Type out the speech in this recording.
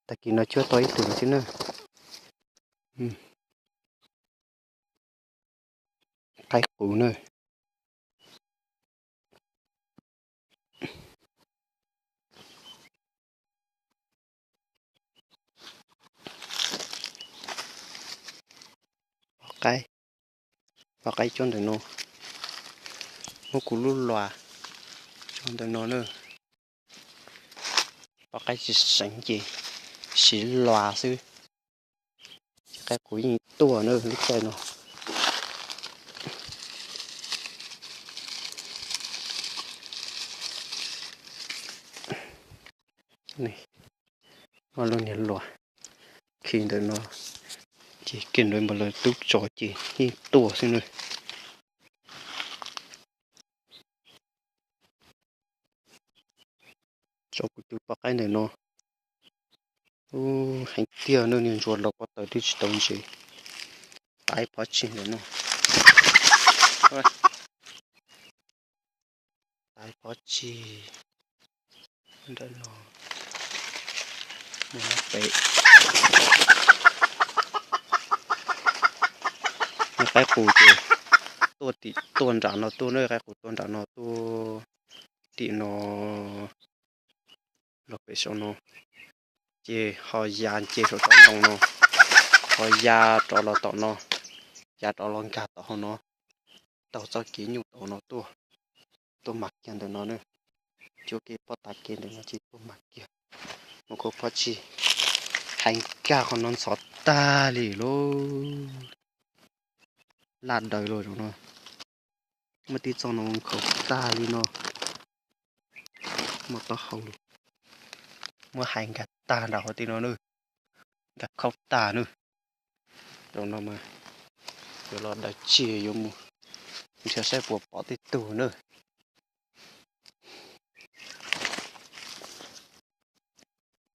Tag kis no cuab tau ib tug xwb na. Qaib qus na. Pov qaib, pov qaib coj ntawm no, muab kuv lub luas coj ntawm no na. Pov qaib tsis seev ces siv luas xwb. Ces qaib qus yeej tuaj na lub caij no. Muaj lub niag luas khi ntawm no, ces kiag ntawd npawg lawv tub tso ces yeej tuaj xwb na. Tso kuv tus pov qaib ntawm no. Ub, heev tiag na, niag ntsuag laus pob tawv twb tsis tau ntses. Tav ib pob tsig ntawm no. Tav ib pob tsig ntawm no. Mus no pem. Niag qaib qus ces tuaj tim, tuaj nram no tuaj na, qaib qus tuaj nram no tuaj tim no los pem saum no, ces ho ya nce saum tsob ntoo no, ho ya rov los tom no, ya rov los nkag tom hauv no, taug txoj kev nyuj tom no tuaj, tuaj mas kiag ntawm no na. Cuab kev pob tav kev ntawm no ces tuaj mas kiag. Mus kho pob tsig, hais nkag qhov no ntxhov tag li lauj. Laj daws los zaum no. Muaj tib txoj no nkhaus tag li no. Muaj taub hau lug, muab hais nkag tag nram qhov tid no na. Nkag khaub tag na. Zaum no mas yuav los daws tsiaj yuav mus nrhiav saib puas pom tej tug na.